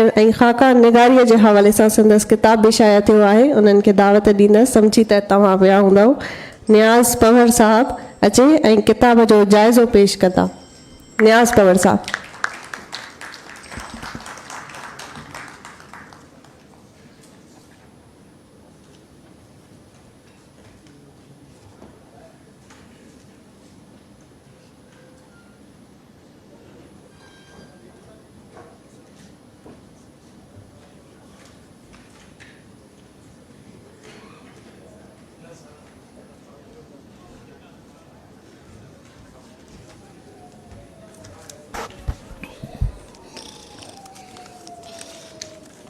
لکڻ ۽ خاڪا نگاريء جي حوالي سان سندس ڪتاب به شايع ٿيو آهي، انهن کي دعوت ڏيندس، سمجهي ته توهان ويا هوندؤ. نياز پنهور صاحب اچي ۽ ڪتاب جو جائزو پيش ڪندا. نياز پنهور صاحب.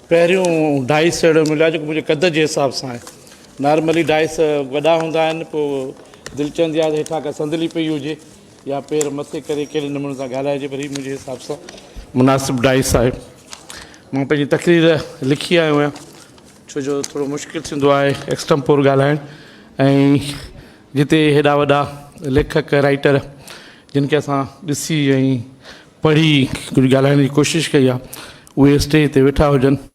پهريون ڊائس اهڙو مليو آهي جيڪو منهنجي قد جي حساب سان آهي نارملي ڊائس وڏا هوندا آهن پوء دل چوندي آهي ته هيٺان ڪا صندلي پئي هجي يا پير مٿي ڪري ڪهڙي نموني سان ڳالهائجي پر هي منهنجي حساب سان مناسب ڊائس آهي مان پنهنجي تقرير لکي آيو آهيان ڇو جو ٿورو مشڪل ٿيندو آهي ايڪسٽمپور ڳالهائڻ ۽ جتي هيڏا وڏا ليکڪ رائٽر جن کي اسان ڏسي ۽ پڙهي ڪجهه ڳالهائڻ جي ڪوشش ڪئي آهي اهي اسٽيج تي ويٺا هجن ته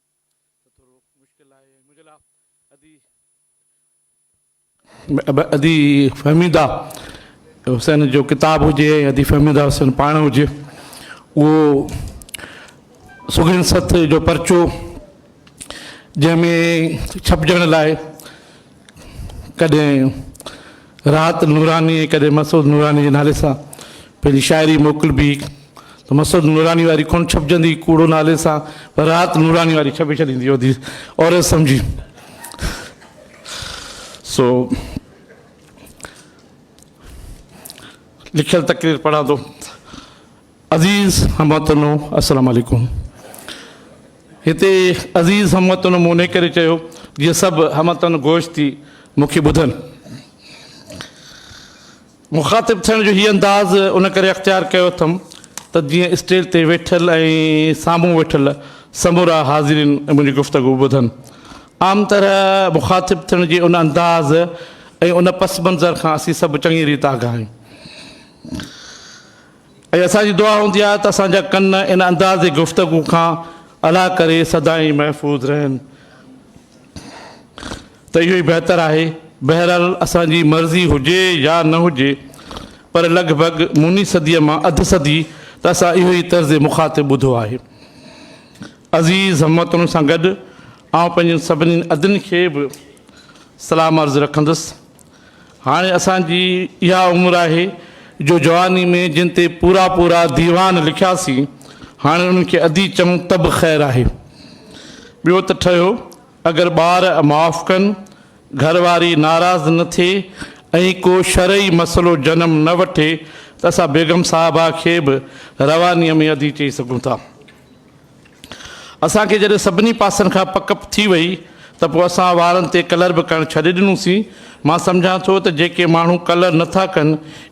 ٿورو مشڪل آهي ۽ منهنجي لاء ادي ادي فهميده حسين جو ڪتاب هجي ۽ ادي فهميده حسين پاڻ هجي اهو سگهڙين سٿ جو پرچو جنهن ۾ ڇپجڻ لاء ڪڏهن راحت نوراني ۽ ڪڏهن مسعود نوراني جي نالي سان پنهنجي شاعري موڪلبي ته مسعود نوراني واري ڪونه ڇپجندي ڪوڙو نالي سان پر راحت نوراني واري ڇپي ڇڏيندي هوندي عورت سمجهي سو لکيل تقرير پڙهان ٿو. عزيز هموطنو السلام عليڪم. هتي عزيز هموطنو مون انهي ڪري چيو جيئن سڀ هموطن گوش ٿي مون کي ٻڌن. مخاطب ٿيڻ جو هي انداز ان ڪري اختيار ڪيو اٿم ته جيئن اسٽيج تي ويٺل ۽ سامهون ويٺل سمورا حاضرين منهنجي گفتگو ٻڌن. عام طرح مخاطب ٿيڻ جي ان انداز ۽ ان پس منظر کان اسين سڀ چڱي ريت آگاهه آهيون ۽ اسان جي دعا هوندي آهي ته اسان جا ڪن ان انداز جي گفتگو کان الله ڪري سدائين محفوظ رهن. ته اهو ئي بهتر آهي. بهرحال اسان جي مرضي هجي يا نه هجي پر لڳ ڀڳ مني صديء مان اڌ صدي ته اسان اهو ئي طرز مخاطب ٻڌو آهي. عزيز هموطنن سان گڏ آئون پنهنجن سڀني ادين کي به سلام عرض رکندس. هاڻي اسان جي اها عمر آهي جو جواني ۾ جن تي پورا پورا ديوان لکياسين هاڻي انهن کي ادي چئون ته به خير آهي. ٻيو ته ٺهيو اگر ٻار معاف ڪن، گهر واري ناراض نه ٿئي ۽ ڪو شرعي مسئلو جنم نه وٺي ته اسان بيگم صاحبه کي به روانيء ۾ ادي چئي سگهون ٿا. اسان کي جڏهن سڀني پاسن کان پڪ ٿي وئي ته پوء اسان وارن تي ڪلر به ڪرڻ ڇڏي ڏنوسين. مان سمجهان ٿو ته جيڪي ماڻهو ڪلر نه ٿا ڪن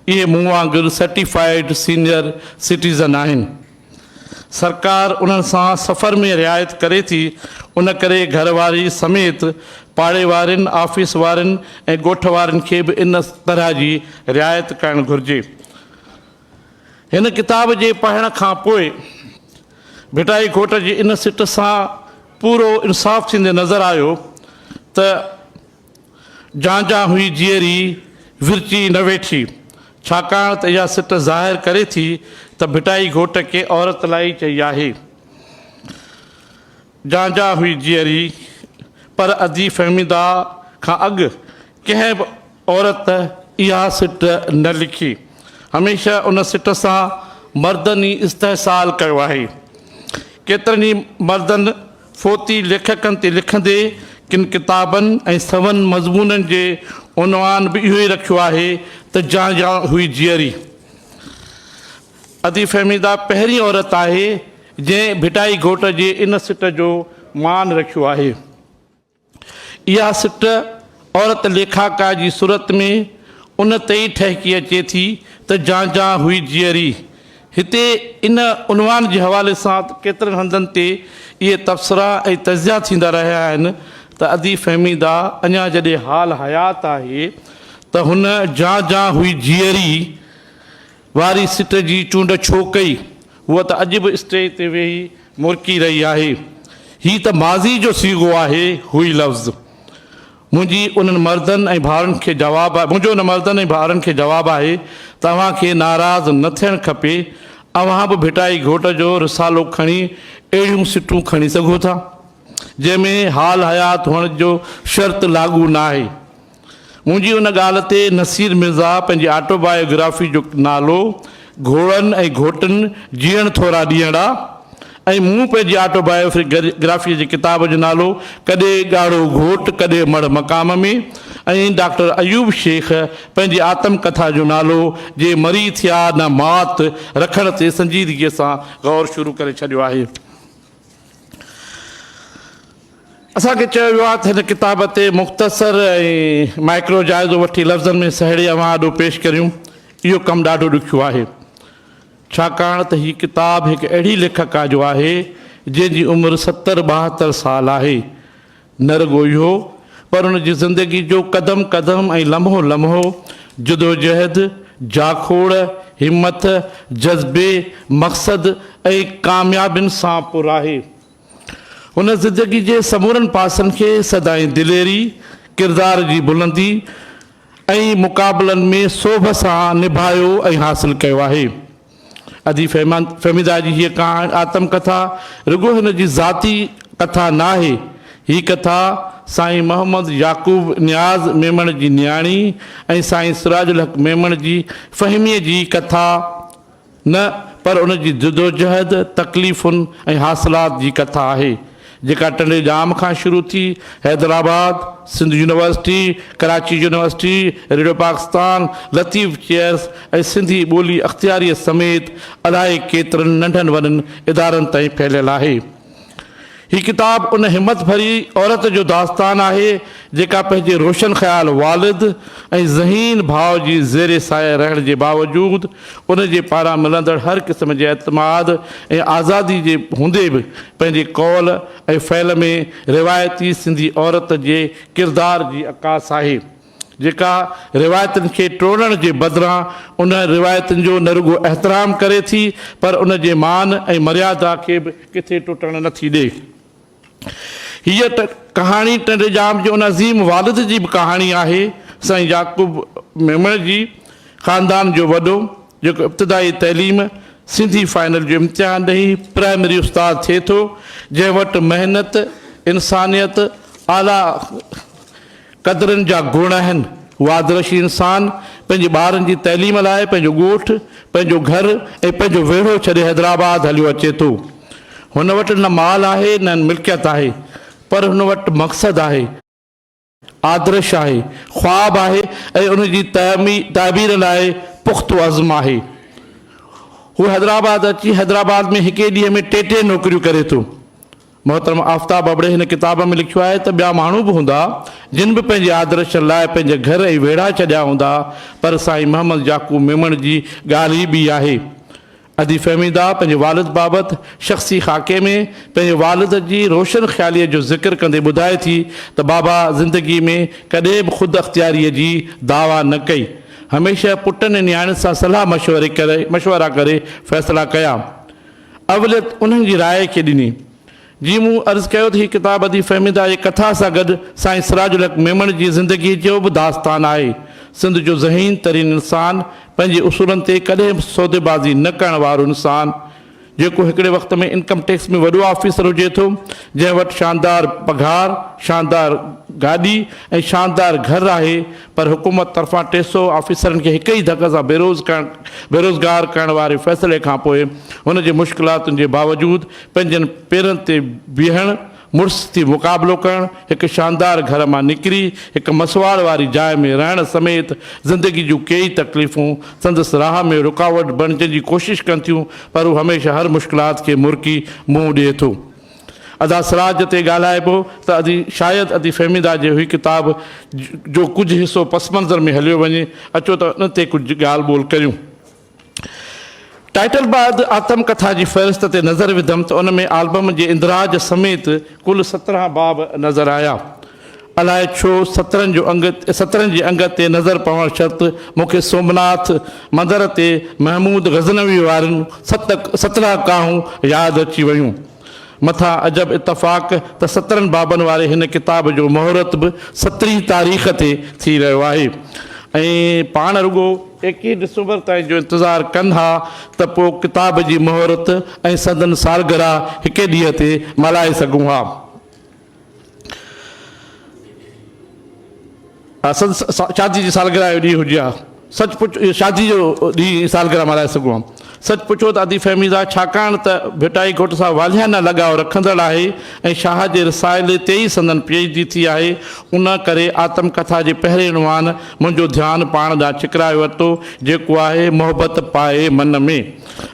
اهي مون وانگر سرٽيفائيڊ سينئر سٽيزن آهن. سرڪار انهن سان سفر ۾ رعايت ڪري ٿي، ان ڪري گهر واري سميت پاڙي وارين، آفيس وارن ۽ ڳوٺ وارن کي به ان طرح جي رعايت ڪرڻ گهرجي. هن ڪتاب جي پڙهڻ کان پوء ڀٽائي گهوٽ جي ان سٽ سان پورو انصاف ٿيندي نظر آيو ته. جان جان هئي جيئري، ورچي نه ويٺي. ڇاڪاڻ ته اها سٽ ظاهر ڪري ٿي ته ڀٽائي گهوٽ ڪنهن عورت لاء ئي چئي آهي. جان جان هئي جيئري، پر ادي فهميده کان اڳ ڪنهن به عورت اها سٽ نه لکي. هميشه ان سٽ سان مردن ئي استحصال ڪيو آهي. ڪيترن ئي مردن فوتي ليکڪن تي لکندي ڪن ڪتابن ۽ سون مضمونن جي عنوان به اهو ئي رکيو آهي ته جان جان هئي جيئري. ادي فهميده پهرين عورت آهي جنهن ڀٽائي گهوٽ جي ان سٽ جو مان رکيو آهي. اها سٽ عورت ليکاڪا جي صورت ۾ ان تي ئي ٺهڪي اچي ٿي ته جان جان هئي جيئري. هتي ان عنوان جي حوالي سان ڪيترن هنڌن تي اهي تبصرا ۽ تجزيا ٿيندا رهيا آهن ته ادي فهميده اڃا جڏهن حال حيات آهي ته هن جان جان هئي جيئري واري سٽ جي چونڊ ڇو ڪئي؟ هوء ته اڄ به اسٽيج تي ويهي مرڪي رهي آهي. هي ته ماضي جو صيغو آهي، هئي لفظ. منهنجي انهن مردن ۽ ڀائرن کي جواب منهنجو انهن مردن ۽ ڀائرن کي جواب آهي ته اوهان کي ناراض نه ٿيڻ کپي، اوهان به ڀٽائي گهوٽ جو رسالو کڻي اهڙيون سٽون کڻي سگهو ٿا، جنهن ۾ حال حيات هئڻ جو شرط لاڳو ناهي. منهنجي ان ڳالهه تي نصير مرزا پنهنجي آٽو بايو گرافي جو نالو گهوڙن ۽ گهوٽن جيئڻ ٿورا ڏينهڙا ۽ مون پنهنجي آٽو بايو گرافيء جي ڪتاب جو نالو ڪڏي ڳاڙهو گهوٽ ڪڏي مڙهه مقام ۾ ۽ ڊاڪٽر ايوب شيخ پنهنجي آتم ڪٿا جو نالو جي مري ٿيا نه مات رکڻ تي سنجيدگيء سان غور شروع ڪري ڇڏيو آهي. اسان کي چيو ويو آهي ته هن ڪتاب تي مختصر ۽ مائڪرو جائزو وٺي لفظن ۾ سهيڙي اوهان آڏو پيش ڪريون. اهو ڪم ڏاڍو ڏکيو آهي. ڇاڪاڻ ته هي ڪتاب هڪ اهڙي ليکڪا جو آهي، جنهن جي عمر ستر 72 سال آهي. نه رڳو اهو پر ان جي زندگي جو قدم قدم ۽ لمحو لمحو جدوجهد، جاکوڙ، همٿ، جذبي، مقصد ۽ ڪاميابين سان پر آهي. هن زندگي جي سمورن پاسن کي سدائين دليري، ڪردار جي بلندي ۽ مقابلن ۾ سوڀ سان نڀايو ۽ حاصل ڪيو آهي. ادي فهميده جي هيء ڪهاڻي آتم ڪٿا رڳو هن جي ذاتي ڪٿا ناهي، هي ڪٿا سائين محمد يعقوب نياز ميمڻ جي نياڻي ۽ سائين سراج الحق ميمڻ جي فهميء جي ڪٿا نه پر ان جي جدوجهد، تڪليفن ۽ حاصلات جي ڪٿا آهي، جيڪا ٽنڊي ڄام کان شروع ٿي Hyderabad, Sindh university, Karachi university, radio Pakistan, Latif chairs ۽ Sindhi ٻولي اختياريء سميت الائي ڪيترن ننڍن وڏن ادارن تائين ڦهليل آهي. هي ڪتاب ان همت ڀري عورت جو داستان آهي، جيڪا پنهنجي روشن خيال والد ۽ ذهين ڀاء جي زير سايه رهڻ جي باوجود ان جي پاران ملندڙ هر قسم جي اعتماد ۽ آزادي جي هوندي به پنهنجي قول ۽ فعل ۾ روايتي سنڌي عورت جي ڪردار جي عڪاس آهي. جيڪا روايتن کي ٽوڙڻ جي بدران انهن روايتن جو نه رڳو احترام ڪري ٿي پر ان جي مان ۽ مريادا کي به ڪٿي ٽٽڻ نه ٿي ڏئي. هيء ڪهاڻي ٽنڊي ڄام جي ان عظيم والد جي به ڪهاڻي آهي، سائين يعقوب ميمڻ جي خاندان جو وڏو، جيڪو ابتدائي تعليم، سنڌي فائنل جو امتحان ڏئي پرائمري استاد ٿئي ٿو، جنهن وٽ محنت، انسانيت، اعليٰ. قدرن جا گڻ آهن. هو آدرشي انسان پنهنجي ٻارن جي تعليم لاء پنهنجو ڳوٺ، پنهنجو گهر ۽ پنهنجو ويڙهو ڇڏي حيدرآباد هليو اچي ٿو. هن وٽ نه مال آهي نه ملڪيت آهي پر هن وٽ مقصد آهي، آدرش آهي، خواب آهي ۽ ان جي تعبير لاء پختو عزم آهي. هو حيدرآباد اچي حيدرآباد ۾ هڪ ئي ڏينهن ۾ ٽي ٽي نوڪريون ڪري ٿو. محترم آفتاب ابڙي هن ڪتاب ۾ لکيو آهي ته ٻيا ماڻهو به هوندا، جن به پنهنجي آدرشن لاء پنهنجا گهر ۽ ويڙها ڇڏيا هوندا، پر سائين محمد يعقوب ميمڻ جي ڳالهه ئي ٻي آهي. ادي فهميده پنهنجي والد بابت شخصي خاڪي ۾ پنهنجي والد جي روشن خياليء جو ذڪر ڪندي ٻڌائي ٿي ته بابا زندگي ۾ ڪڏهن به خود اختياريء جي دعويٰ نه ڪئي. هميشه پٽن ۽ نياڻين سان صلاح مشورا ڪري فيصلا ڪيا. اوليت انهن جي راء کي ڏني. جيئن مون عرض ڪيو ته هي ڪتاب ادي فهميده جي ڪٿا سان گڏ سائين سراج الحق ميمڻ جي زندگيء جو به داستان آهي. سنڌ جو ذهين ترين انسان، پنهنجي اصولن تي ڪڏهن به سوديبازي نه ڪرڻ وارو انسان، جيڪو هڪڙي وقت ۾ انڪم ٽيڪس ۾ وڏو آفيسر هجي ٿو، جنهن وٽ شاندار پگهار، شاندار گاڏي ۽ شاندار گهر آهي، پر حڪومت طرفان 300 آفيسرن کي هڪ ئي ڌڪ سان بيروز ڪرڻ بيروزگار ڪرڻ واري فيصلي کان پوء هن جي مشڪلاتن جي باوجود پنهنجن پيرن تي بيهڻ، مڙس ٿي مقابلو ڪرڻ، هڪ شاندار گهر مان نڪري هڪ مسواڙ واري جاء ۾ رهڻ سميت زندگي جون ڪيئي تڪليفون سندس راهه ۾ رڪاوٽ بڻجڻ جي ڪوشش ڪن ٿيون پر هو هميشه هر مشڪلات کي مرڪي منهن ڏئي ٿو. ادا سراج تي ڳالهائبو ته ادي شايد ادي فهميده جي هي ڪتاب جو ڪجهه حصو پس منظر ۾ هليو وڃي، اچو ته ان تي ڪجهه ڳالهه ٻولهه ڪريون. ٽائيٽل بعد آتم ڪٿا جي فهرست تي نظر وڌم ته ان ۾ آلبم جي اندراج سميت ڪل 17 باب نظر آيا. الائي ڇو 17 جو انگ 17 جي انگ تي نظر پوڻ شرط مون کي سومناٿ مندر تي محمود غزنوي وارين ست 17 ڪاهون ياد اچي ويون. مٿان عجب اتفاق ته 17 بابن واري هن ڪتاب جو مهورت به سترهين تاريخ تي ٿي رهيو آهي ۽ پاڻ رڳو 21 ڊسمبر تائين جو انتظار ڪن ها ته پوء ڪتاب جي مهورت ۽ سندن سالگرهه هڪ ڏينهن تي ملهائي سگهون ها. سندس شادي جي سالگرهه جو ڏينهن هجي ها. سچ پچ شادي جو ڏينهن سالگرهه ملهائي سگهون ها. سچ پڇو ته ادي فهميده ڇاڪاڻ ته ڀٽائي گهوٽ سان والهانه لڳاء رکندڙ آهي ۽ شاهه جي رسالي تي ئي سندن پي ايڇ ڊي ٿي آهي، ان ڪري آتم ڪٿا جي پهرين عنوان منهنجو ڌيان پاڻ ڏانهن ڇڪرائي ورتو، جيڪو آهي محبت پائي من ۾.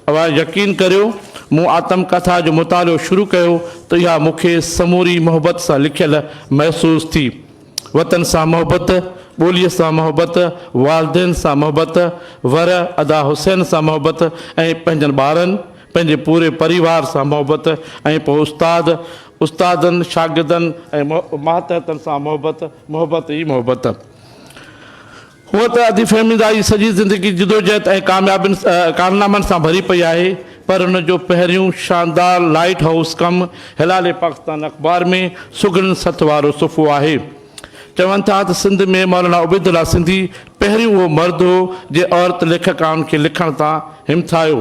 اوهان يقين ڪريو مون آتم ڪٿا جو مطالعو شروع ڪيو ته اها مون کي سموري محبت سان لکيل محسوس ٿي. وطن سان محبت، ٻوليء سان محبت، والدين سان محبت، ور ادا حسين سان محبت ۽ پنهنجن ٻارن، پنهنجي پوري پريوار سان محبت ۽ پوء استاد، استادن، شاگردن ۽ ماتحتن سان محبت، محبت ئي محبت. هونء ته ادي فهميده جي سڄي زندگي جدوجهد ۽ ڪاميابين ڪارنامن سان ڀري پئي آهي پر هن جو پهريون شاندار لائيٽ هائوس ڪم هلال پاڪستان اخبار ۾ سگهڙن سٿ وارو صفحو آهي. چون ٿا ته سنڌ ۾ مولانا عبيدالله سنڌي پهريون اهو مرد هو جنهن عورت ليکڪائن کي لکڻ تان همٿايو.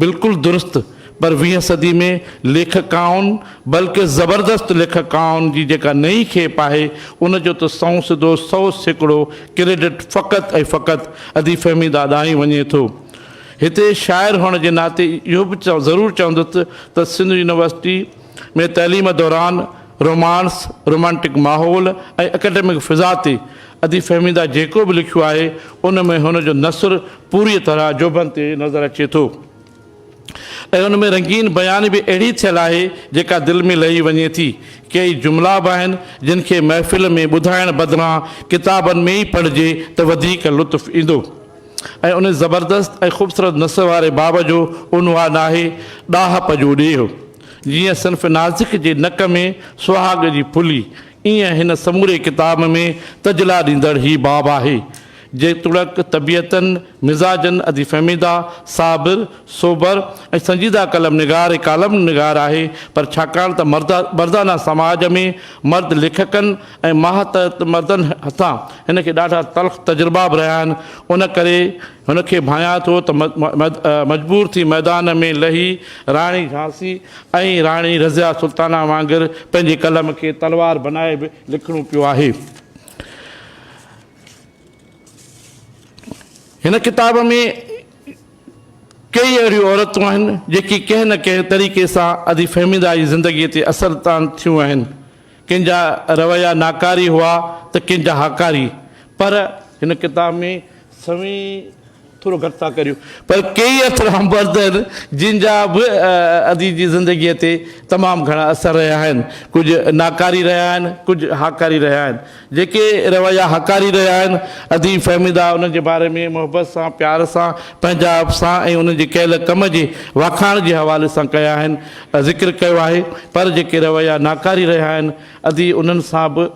بلڪل درست پر ويهين صدي ۾ ليکڪائن بلڪه زبردست ليکڪائن جي جيڪا نئين کيپ آهي ان جو ته سنئون سڌو 100% ڪريڊٽ فقط ۽ فقط ادي فهميده ڏانهن ئي وڃي ٿو. هتي شاعر هئڻ جي ناتي اهو به ضرور چوندس ته سنڌ يونيورسٽي ۾ تعليم دوران رومانس، رومانٽڪ ماحول ۽ اڪيڊمڪ فضا تي ادي فهميده جيڪو به لکيو آهي ان ۾ هن جو نثر پوريء طرح جوڀن تي نظر اچي ٿو ۽ ان ۾ رنگين بياني به اهڙي ٿيل آهي جيڪا دل ۾ لهي وڃي ٿي. ڪيئي جملا به آهن جن کي محفل ۾ ٻڌائڻ بدران ڪتابن ۾ ئي پڙهجي ته وڌيڪ لطف ايندو ۽ ان زبردست ۽ خوبصورت نثر واري باب جو عنوان آهي ڏاهپ جو ڏيهه. جيئن صنف نازڪ جي نڪ ۾ سهاڳ جي ڦلي، ايئن هن سموري ڪتاب ۾ تجلا ڏيندڙ هي باب آهي. جيتوڻيڪ طبيعتن، مزاجن ادي فهميده، صابر، سوبر ۽ سنجيده قلم نگار ۽ ڪالم نگار آهي پر ڇاڪاڻ ته مردانه سماج ۾ مرد ليکڪن ۽ ماتحت مردن هٿان هن کي ڏاڍا تلخ تجربا به رهيا آهن ان ڪري هن کي ڀانيان ٿو ته مجبور ٿي ميدان ۾ لهي راڻي جھانسي ۽ راڻي رضيه سلطانه وانگر پنهنجي قلم کي تلوار بنائي به لکڻو پيو آهي. هن ڪتاب ۾ ڪيئي اهڙيون عورتون آهن جيڪي ڪنهن نه ڪنهن طريقي سان ادي فهميده جي زندگيء تي اثرتان ٿيون آهن. ڪن جا رويا ناڪاري هئا ته ڪن جا هاڪاري پر هن ڪتاب ۾ سوين ٿورو گهٽ ٿا ڪريون پر ڪيئي اٿرا مرد آهن جن جا به ادي جي زندگيء تي تمام گهڻا اثر رهيا آهن. ڪجهه ناڪاري رهيا آهن، ڪجهه هاڪاري رهيا آهن. جيڪي رويا هاڪاري رهيا آهن، ادي فهميده انهن جي باري ۾ محبت سان، پيار سان، پنهنجائپ سان ۽ انهن جي ڪيل ڪم جي واکاڻ جي حوالي سان ڪيا آهن، ذڪر ڪيو آهي پر جيڪي رويا ناڪاري رهيا آهن، ادي انهن سان به.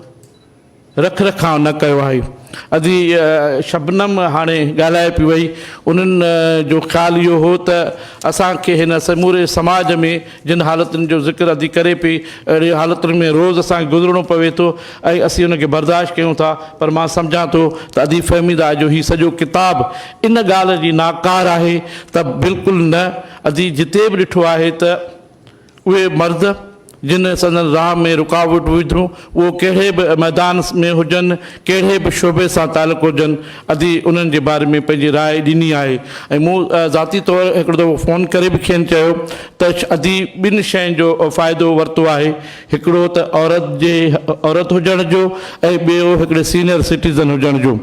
رک رکاء نه ڪيو آهي. ادي شبنم هاڻي ڳالهائي پئي وئي. انهن جو خيال اهو هو ته اسان کي هن سموري سماج ۾ جن حالتن جو ذڪر ادي ڪري پئي اهڙي حالتن ۾ روز اسان کي گذرڻو پوي ٿو ۽ اسين ان کي برداشت ڪيون ٿا پر مان سمجهان ٿو ته ادي فهميده جو هي سڄو ڪتاب ان ڳالهه جي ناڪار آهي ته بلڪل نه ادي جتي به ڏٺو آهي ته اهي مرد جن سندن راهه ۾ رڪاوٽون وڌيون، اهو ڪهڙي به ميدان ۾ هجن، ڪهڙي به شعبي سان تعلق هجن، ادي انهن جي باري ۾ پنهنجي راء ڏني آهي ۽ مون ذاتي طور هڪڙو دفعو فون ڪري به کين چيو ته ادي ٻن شين جو فائدو ورتو آهي، هڪڙو ته عورت جي عورت هجڻ جو ۽ ٻيو هڪڙي سينئر سٽيزن هجڻ جو.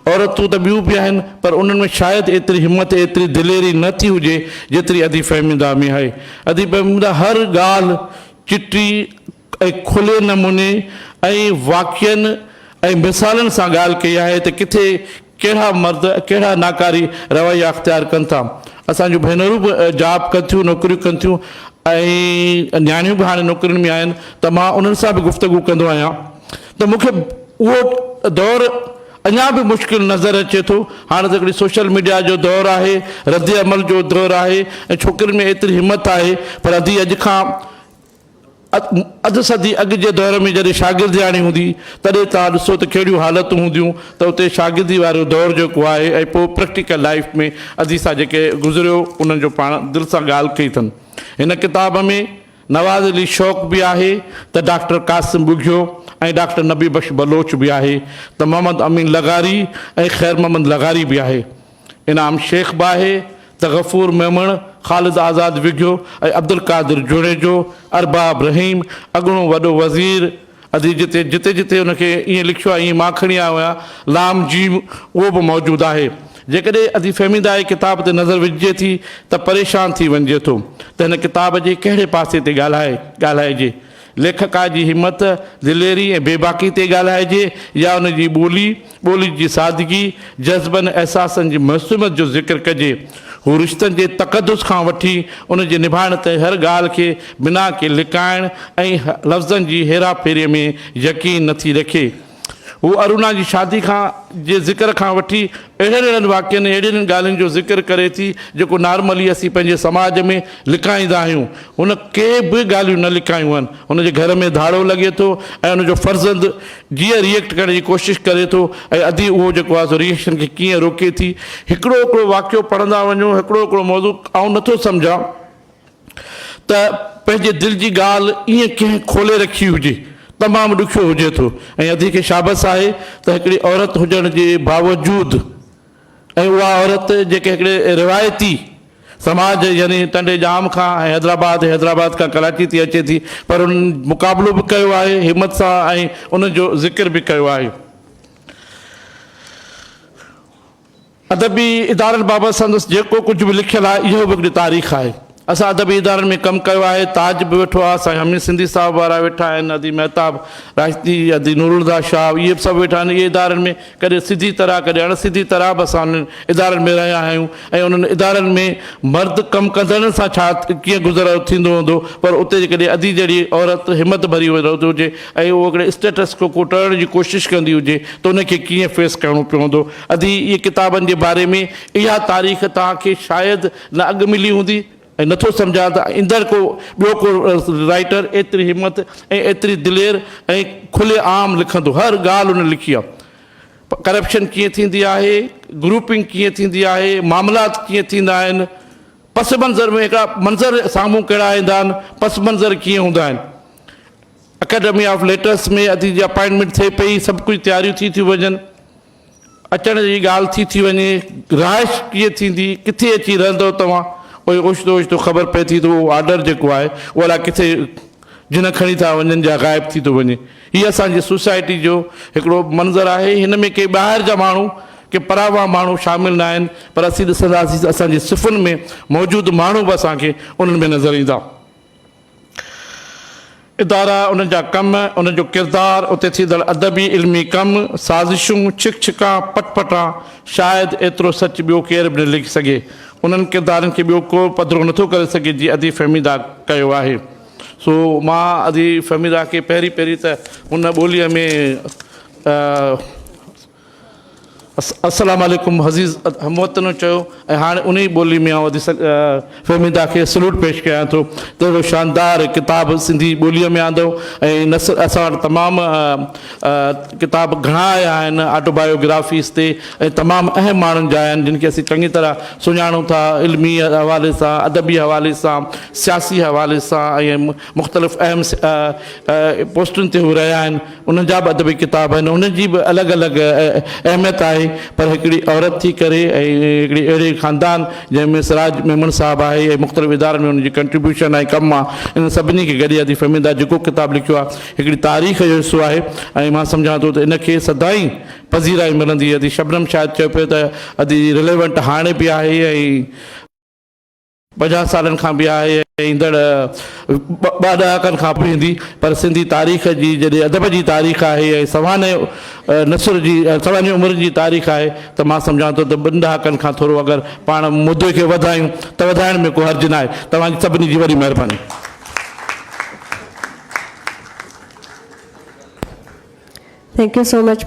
عورتون ته ٻيون به آهن پر انهن ۾ شايد ايتري همت ايتري دليري نه ٿي هجي جيتري ادي فهميده ۾ آهي. ادي فهميده هر ڳالهه چٽي ۽ کلي نموني ۽ واقعن ۽ مثالن سان ڳالهه ڪئي آهي ته ڪٿي ڪهڙا مرد ڪهڙا ناڪاري رويا اختيار ڪن ٿا. اسان جون ڀينرون به جاب ڪن ٿيون نوڪريون ڪن ٿيون ۽ نياڻيون به هاڻي نوڪرين ۾ آهن ته مان انهن سان به گفتگو ڪندو آهيان ته مون کي اهو دور اڃا به مشڪل نظر اچي ٿو. هاڻ ته هڪڙي سوشل ميڊيا جو دور آهي، رد عمل جو دور آهي ۽ ڇوڪرين ۾ ايتري همت آهي پر ادي اڄ کان اڌ صدي اڳ جي دور ۾ جڏهن شاگردياڻي هوندي تڏهن توهان ڏسو ته ڪهڙيون حالتون هونديون ته اتي شاگردي وارو دور جيڪو آهي ۽ پوء پريڪٽيڪل لائيف ۾ ادي سان جيڪي گذريو انهن جو پاڻ دل سان ڳالهه ڪئي اٿن. هن ڪتاب ۾ نواز علي شوق به آهي ته ڊاڪٽر قاسم ٻگهيو ۽ ڊاڪٽر نبي بخش بلوچ به آهي ته محمد امين لغاري ۽ خير محمد لغاري به آهي. انعام شيخ به آهي ته غفور ميمڻ، خالد آزاد وگهيو ۽ عبدالقادر جوڻيجو، ارباب رحيم، اڳوڻو وڏو وزير، ادي جتي جتي جتي ان کي ائين لکيو آهي ائين مان کڻي آيو آهيان، لام جيم اهو به موجود آهي. جيڪڏهن ادي فهميده جي ڪتاب تي نظر وجهجي ٿي ته پريشان ٿي وڃجي ٿو ته هن ڪتاب جي ڪهڙي پاسي تي ڳالهائي ڳالهائجي. ليکڪا جي همت، دليري ۽ بيباڪي تي ڳالهائجي يا ان جي ٻولي، ٻولي جي سادگي، جذبن ۽ احساسن جي معصوميت جو ذڪر ڪجي. هو رشتن جي تقدس کان وٺي ان جي نڀائڻ تائين هر ڳالهه کي بنا ڪنهن لڪائڻ ۽ لفظن جي هيراڦيريء ۾ يقين نٿي رکي. هو ارونا جي شادي کان جي ذڪر کان وٺي اهڙن اهڙن واقعن ۽ اهڙين ڳالهين جو ذڪر ڪري ٿي جيڪو نارملي اسين پنهنجي سماج ۾ لڪائيندا آهيون. هن ڪي به ڳالهيون نه لڪايون آهن. هن جي گهر ۾ ڌاڙو لڳي ٿو ۽ ان جو فرزند جيئن ريئيڪٽ ڪرڻ جي ڪوشش ڪري ٿو ۽ ادي اهو جيڪو آهي سو ريئيڪشن کي ڪيئن روڪي ٿي. هڪڙو هڪڙو واقعو پڙهندا وڃو، هڪڙو هڪڙو موضوع آئون نٿو سمجهان. ته پنهنجي دل جي ڳالهه ائين ڪنهن کولي رکي هجي تمام ڏکيو هجي ٿو ۽ ادي کي شابس آهي ته هڪڙي عورت هجڻ جي باوجود ۽ اها عورت جيڪي هڪڙي روايتي سماج يعني ٽنڊي ڄام کان ۽ حيدرآباد حيدرآباد کان ڪراچي تي اچي ٿي پر انهن مقابلو به ڪيو آهي همت سان ۽ انهن جو ذڪر به ڪيو آهي. ادبي ادارن بابت سندس جيڪو ڪجهه به لکيل آهي، اهو به هڪڙي تاريخ آهي. اسان ادبي ادارن ۾ ڪم ڪيو آهي، تاج به ويٺو آهي، سائين حميد سنڌي صاحب وارا ويٺا آهن، ادي مهتاب راشدي، ادي نورالهديٰ شاهه، اهي به سڀ ويٺا آهن. اهي ادارن ۾ ڪڏهن سڌي طرح ڪڏهن اڻ سڌي طرح به اسان انهن ادارن ۾ رهيا آهيون ۽ انهن ادارن ۾ مرد ڪم ڪندڙن سان ڇا ڪيئن گذر ٿيندو هوندو پر اتي جيڪڏهن ادي جهڙي عورت همت ڀري هجي ۽ اهو هڪڙي اسٽيٽس ڪو ڪو ٽوڙڻ جي ڪوشش ڪندي هجي ته ان کي ڪيئن فيس ڪرڻو پيو هوندو. ادي اهي ڪتابن جي باري ۾ اها تاريخ توهان کي شايد نه اڳ ملي هوندي ۽ نٿو سمجهان ته ايندڙ ڪو ٻيو ڪو رائيٽر ايتري همت ۽ ايتري دلير ۽ کلي عام لکندو. هر ڳالهه هن لکي آهي. ڪرپشن ڪيئن ٿيندي آهي، گروپنگ ڪيئن ٿيندي آهي، معاملات ڪيئن ٿيندا آهن، پس منظر ۾ هڪڙا منظر سامهون ڪهڙا ايندا آهن، پس منظر ڪيئن هوندا آهن. اڪيڊمي آف ليٽرس ۾ ادي جي اپائنٽمينٽ ٿئي پئي، سڀ ڪجهه تياريون ٿي ٿيون وڃن، اچڻ جي ڳالهه ٿي ٿي وڃي، رهائش ڪيئن ٿيندي، ڪٿي اچي رهندؤ توهان، پوء اوچتو اوچتو خبر پئي ٿي ته اهو آرڊر جيڪو آهي اهو الاء ڪٿي جن کڻي ٿا وڃن يا غائب ٿي ٿو وڃي. هي اسان جي سوسائٽي جو هڪڙو منظر آهي، هن ۾ ڪي ٻاهر جا ماڻهو، ڪي پراوا ماڻهو شامل نه آهن، پر اسين ڏسنداسين ته اسان جي صفن ۾ موجود ماڻهو به اسان کي انهن ۾ نظر ايندا. ادارا، انهن جا ڪم، انهن جو ڪردار، اتي ٿيندڙ ادبي علمي ڪم، سازشون، ڇڪ ڇڪان، پٽ پٽان، شايد ايترو سچ ٻيو ڪير به نه لکي سگهي. انهن ڪردارن کي ٻيو ڪو پڌرو نٿو ڪري سگهي جيئن ادي فهميده ڪيو آهي. سو مان ادي فهميده کي پهرين پهرين ته هن ٻوليء ۾. السلام عليڪم عزيز هموطنو چيو ۽ هاڻي انهي ٻولي ۾ آئون ادي فهميده کي سلوٽ پيش ڪيان ٿو ته اهڙو شاندار ڪتاب سنڌي ٻوليء ۾ آندو ۽ نثر اسان وٽ تمام ڪتاب گهڻا آيا آهن آٽو بايوگرافيز تي ۽ تمام اهم ماڻهن جا آهن جن کي اسين چڱي طرح سڃاڻون ٿا علمي حوالي سان ادبي حوالي سان سياسي حوالي سان ۽ مختلف اهم پوسٽن تي هو رهيا آهن انهن جا به ادبي ڪتاب آهن، انهن جي به الڳ الڳ اهميت آهي، پر هڪڙي عورت ٿي ڪري ۽ هڪڙي اهڙي خاندان جنهن ۾ سراج ميمڻ صاحب آهي ۽ مختلف ادارن ۾ ان جي ڪنٽريبيوشن ۽ ڪم آهي، انهن سڀني کي گڏي ادي فهميده جيڪو ڪتاب لکيو آهي، هڪڙي تاريخ جو حصو آهي ۽ مان سمجهان ٿو ته ان کي سدائين پذيرائي ملندي. ادي شبنم شايد چيو پيو ته ادي رليونٽ هاڻي به آهي ۽ 50 سالن کان به آهي ۽ ايندڙ ٻه ڏهاڪن کان به ايندي پر سنڌي تاريخ جي جڏهن ادب جي تاريخ آهي ۽ سوانح نثر جي سوانح عمرين جي تاريخ آهي ته مان سمجهان ٿو ته ٻن ڏهاڪن کان ٿورو اگر پاڻ مدي کي وڌايون ته وڌائڻ ۾ ڪو حرج ناهي. توهان جي سڀني جي وڏي مهرباني. Thank you so much.